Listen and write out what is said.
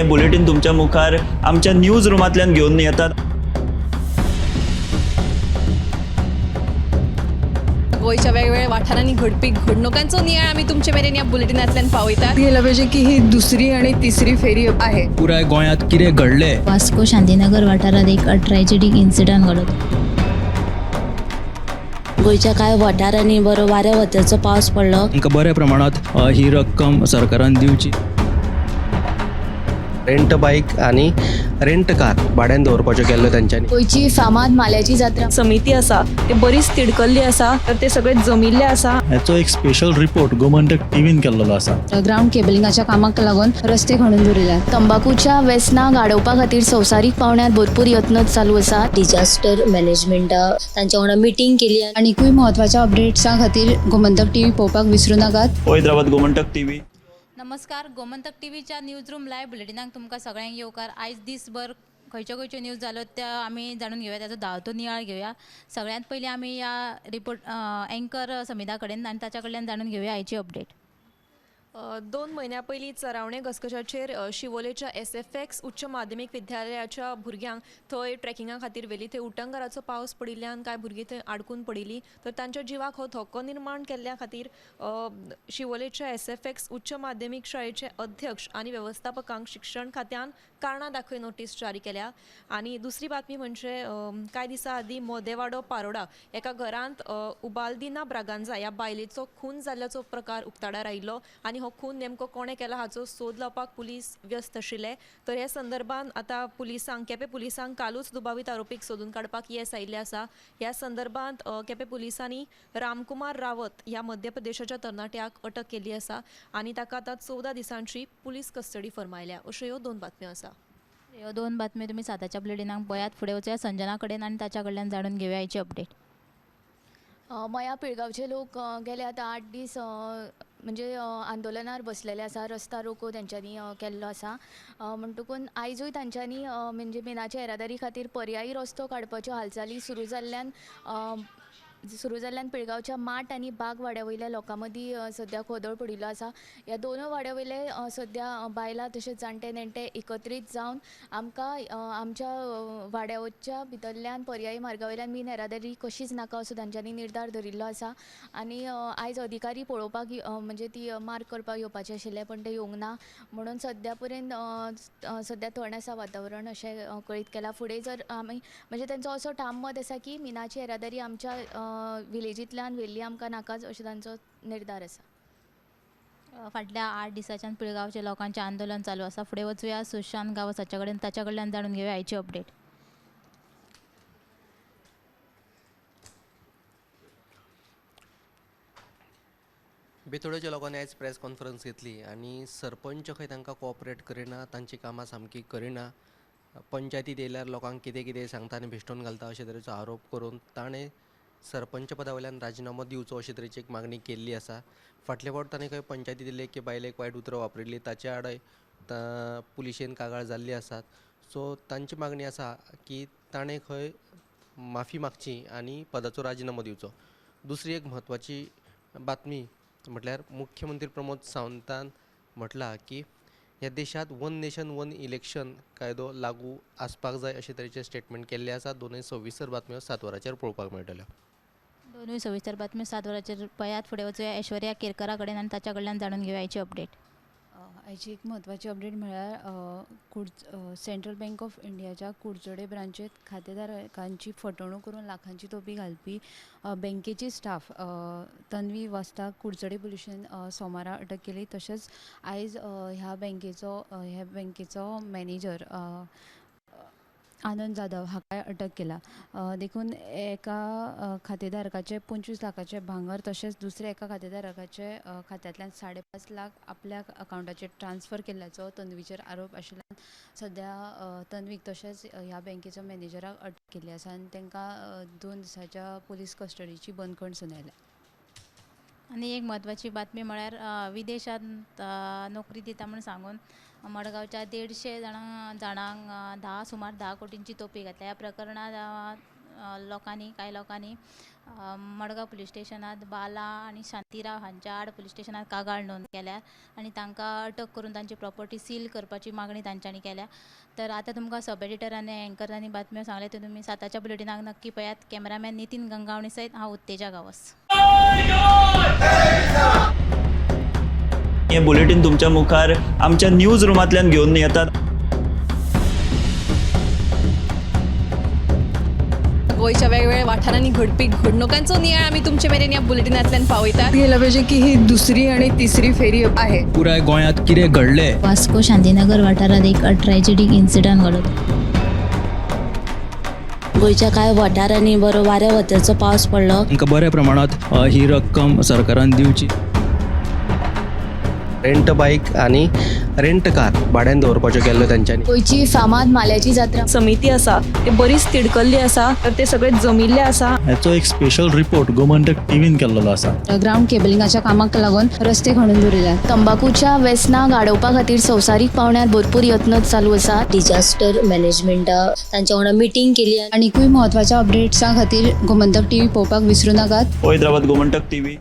हें बुलेटीन तुमच्या मुखार आमच्या न्यूज रुमांतल्यान घेवन येतात. गोंयच्या वेगवेगळ्या वाठारांनी घडपी घडणुकांचो नियाळ आमी तुमचे मेरेन ह्या बुलेटिनांतल्यान पावयतात. गेलं पाहिजे की ही दुसरी आणि तिसरी फेरी आहे. पुराय गोंयांत कितें घडलें. वास्को शांतीनगर वाठारांत एक ट्रॅजेडीक इन्सिडंट घडलो. गोंयच्या कांय वाठारांनी बरो वाऱ्या वताचो पावस पडलो. तांकां बऱ्या प्रमाणांत ही रक्कम सरकारान दिवची. रेंट बायक आनी रेंट कार भाड्यान दवरपाच्यो केल्ल्यो तेंच्यांनी. गोंयची फामाद माल्याची जात्रा. समिती आसा ते बरीच तिडकल्ली आसा, तर ते सगळे जमिल्ले आसा. हाचो एक स्पेशल रिपोर्ट गोमंतक टीव्हीन केल्लो आसा. ग्रावंड केबलिंगाच्या कामाक लागून रस्ते खणून दवरिल्यात. तंबाकूच्या वेसनाक आडोवपा खातीर संवसारीक पावंड्यार भरपूर यत्न चालू आसा. डिजास्टर मॅनेजमेंटा तांच्या वांगडा मिटींग केली. आनीकूय म्हत्वाच्या अपडेट्सां खातीर गोमंतक टीव्ही पळोवपाक विसरूं नाकात. पळयत रावात गोमंतक टीव्ही. नमस्कार, गोमंतक टीव्हीच्या न्यूज रूम लायव्ह बुलेटिनाक तुमकां सगळ्यांक येवकार. आयज दीसभर खंयच्यो खंयच्यो न्यूज जाल्यो त्या आमी जाणून घेवया, ताचो धांवतो नियाळ घेवया. सगळ्यांत पयलीं आमी ह्या रिपोर्ट एंकर समिता कडेन आनी ताच्या कडल्यान जाणून घेवया आयची अपडेट. 2 म्हयन्या पयलीं चरावणे घसघशाचेर शिवोलेच्या SFX उच्च माध्यमीक विद्यालयाच्या भुरग्यांक थंय ट्रेकिंगा खातीर व्हेली. थंय उटंगाराचो पावस पडिल्ल्यान कांय भुरगीं थंय आडकून पडिल्लीं, तर तांच्या जिवाक हो धोको निर्माण केल्ल्या खातीर शिवोलेच्या SFX उच्च माध्यमीक शाळेचे अध्यक्ष आनी वेवस्थापकांक शिक्षण खात्यान कारणां दाखय नोटीस जारी केल्या. आनी दुसरी बातमी म्हणजे कांय दिसां आदीं मोदेवाडो पारोडा एका घरांत उबालदिना ब्रागांजा ह्या बायलेचो खून जाल्ल्याचो प्रकार उक्ताडार आयिल्लो आनी हो खून नेमको कोणें केला हाचो सोद लावपाक पुलीस व्यस्त आशिल्ले. तर ह्या संदर्भात आतां पुलिसांक, केपें पुलिसांक कालूच दुबावीत आरोपीक सोदून काडपाक येस आयिल्लें आसा. ह्या संदर्भात केपें पुलिसांनी रामकुमार रावत ह्या मध्य प्रदेशाच्या तरणाट्याक अटक केल्ली आसा आनी ताका आतां 14 दिसांची पुलीस कस्टडी फर्मायल्या. अश्यो ह्यो 2 बातम्यो आसा. ह्यो 2 बातम्यो तुमी साताच्या बुलेटिनाक पळयात. फुडें वचया संजना कडेन आनी ताच्या कडल्यान जाणून घेवया आयची अपडेट. मया पिळगांवचे लोक गेले आतां 8 दीस म्हणजे आंदोलनार बसलेले आसा. रस्ता रोको तेंच्यांनी केल्लो आसा. म्हणटकून आयजूय तांच्यांनी म्हणजे मिनाच्या येरादारी खातीर पर्यायी रस्तो काडपाच्यो हालचाली सुरू जाल्ल्यान पिळगांवच्या माट आनी बाग वाड्या वयल्या लोकां मदीं सद्या खोदळ पडिल्लो आसा. ह्या दोनूय वाड्या वयले सद्या बायलां तशेंच जाणटे नेणटे एकत्रीत जावन आमकां आमच्या वाड्याच्या भितरल्यान पर्यायी मार्गा वयल्यान मीन येरादारी कशीच नाका असो तांच्यांनी निर्धार धरिल्लो आसा. आनी आयज अधिकारी पळोवपाक म्हणजे ती मार्क करपाक येवपाचे आशिल्ले, पण ते येवंक ना म्हणून सद्या पर्यंत सद्या थंड आसा वातावरण अशें कळीत केलां. फुडें जर आमी म्हणजे तेंचो असो ठाम मत आसा की मिनाची येरादारी आमच्या विलेजींतल्यान व्हेल्ली आमकां नाकाच अशें तांचो निर्धार आसा. फाटल्या 8 दिसांच्यान पिळगांवच्या लोकांचें आंदोलन चालू आसा. फुडें वचुया सुशांत गांवस हाच्या कडेन, ताच्या कडल्यान जाणून घेवया आयची अपडेट. बेतोडेच्या लोकांनी आयज प्रेस कॉन्फरन्स घेतली आनी सरपंच खंय तांकां कोऑपरेट करिना, तांची कामां सामकी करिना, पंचायतीत येयल्यार लोकांक कितें कितें सांगता आनी भेश्टोवन घालता अशे तरेचो आरोप करून ताणें सरपंच पदा वयल्यान राजिनामो दिवचो अशे तरेची एक मागणी केल्ली आसा. फाटले फावट ताणें खंय पंचायती दिले की बायलेक वायट उतरां वापरिल्ली, ताचे आडय पुलिशेन कागाळ जाल्ली आसात. सो तांची मागणी आसा की ताणें खंय माफी मागची आनी पदाचो राजिनामो दिवचो. दुसरी एक म्हत्वाची बातमी म्हटल्यार मुख्यमंत्री प्रमोद सावंतान म्हटलां की ह्या देशांत वन नेशन वन इलेक्शन कायदो लागू आसपाक जाय अशे तरेचें स्टेटमेंट केल्लें आसा. दोनूय सविस्तर बातम्यो 7 वरांचेर पळोवपाक मेळटल्यो. दोनूय सविस्तर बातम्यो 7 वरांचेर पळयात. फुडें वचुया ऐश्वर्या केरकरा कडेन आनी ताच्या कडल्यान जाणून घेवया आयची अपडेट. आयची एक म्हत्वाची अपडेट म्हळ्यार सेंट्रल बँक ऑफ इंडियाच्या कुडचडे ब्रांचेत खातेधारकांची फटवणूक करून लाखांची तोपी घालपी बँकेची स्टाफ तन्वी वास्ताक कुडचडे पुलिशेन सोमारा अटक केली. तशेंच आयज ह्या बँकेचो मॅनेजर आनंद जाधव हाका अटक केला. देखून एका खातेधारकाचे 25 लाखाचे भांगर तशेंच दुसऱ्या एका खातेधारकाचे खात्यांतल्यान 5.5 लाख आपल्या अकावंटाचेर ट्रान्सफर केल्ल्याचो तन्वीचेर आरोप आशिल्ल्यान सद्या तन्वीक तशेंच ह्या बँकेचो मॅनेजराक अटक केल्ली आसा आनी तांकां 2 दिसांच्या पुलीस कस्टडीची बंदखण सुनायल्या. आनी एक म्हत्वाची बातमी म्हळ्यार विदेशांत नोकरी दिता म्हूण सांगून मडगांवच्या 150 जाणांक सुमार 10 कोटींची तोपी घातल्या. ह्या प्रकरणांत लोकांनी, कांय लोकांनी मडगांव पुलीस स्टेशनांत बाला आनी शांतीराव हांच्या आड पुलीस स्टेशनांत कागाळ नोंद केल्या आनी तांकां अटक करून तांची प्रॉपर्टी सील करपाची मागणी तांच्यांनी केल्या. तर आतां तुमकां सब एडिटर आनी एंकरांनी बातम्यो सांगल्या त्यो तुमी 7च्या बुलेटिनाक नक्की पळयात. कॅमेरामॅन नितीन गंगावणे सयत हांव उत्तेजा गांवस. हे बुलेटीन तुमच्या मुखार आमच्या न्यूज रुमांतल्यान घेवन येतात. गोंयच्या वेगवेगळ्या वाठारांनी घडपी घडणुकांचो नियाळ आमी तुमचे मेरेन ह्या बुलेटिनांतल्यान पावयतात. गेलं पाहिजे की ही दुसरी आणि तिसरी फेरी आहे. पुराय गोंयांत कितें घडलें वास्को शांतीनगर वाठारांत एक ट्रॅजेडीक इन्सिडंट घडलो. गोंयच्या कांय वाठारांनी बरो वाऱ्या वताचो पावस पडलो. तांकां बऱ्या प्रमाणांत ही रक्कम सरकारान दिवची. रेंट बायक आनी रेंट कार भाड्यान दवरपाच्यो केल्ल्यो तेंच्यांनी. गोंयची फामाद माल्याची जात्रा समिती आसा ते बरीच तिडकल्ली आसा, तर ते सगळे जमिल्ले आसा. हाचो एक स्पेशल रिपोर्ट गोमंतक टीव्हीन केल्लो आसा. ग्रावंड केबलिंगाच्या कामाक लागून रस्ते खणून दवरिल्यात. तंबाखूच्या वेसनाक आडोवपा खातीर संवसारीक पावंड्यार भरपूर यत्न चालू आसात. डिजास्टर मॅनेजमेंटा तांच्या वांगडा मिटींग केली. आनीकूय म्हत्वाच्या अपडेट्सां खातीर गोमंतक टीव्ही पळोवपाक विसरूं नाकात. पळयत रावात गोमंतक टीव्ही.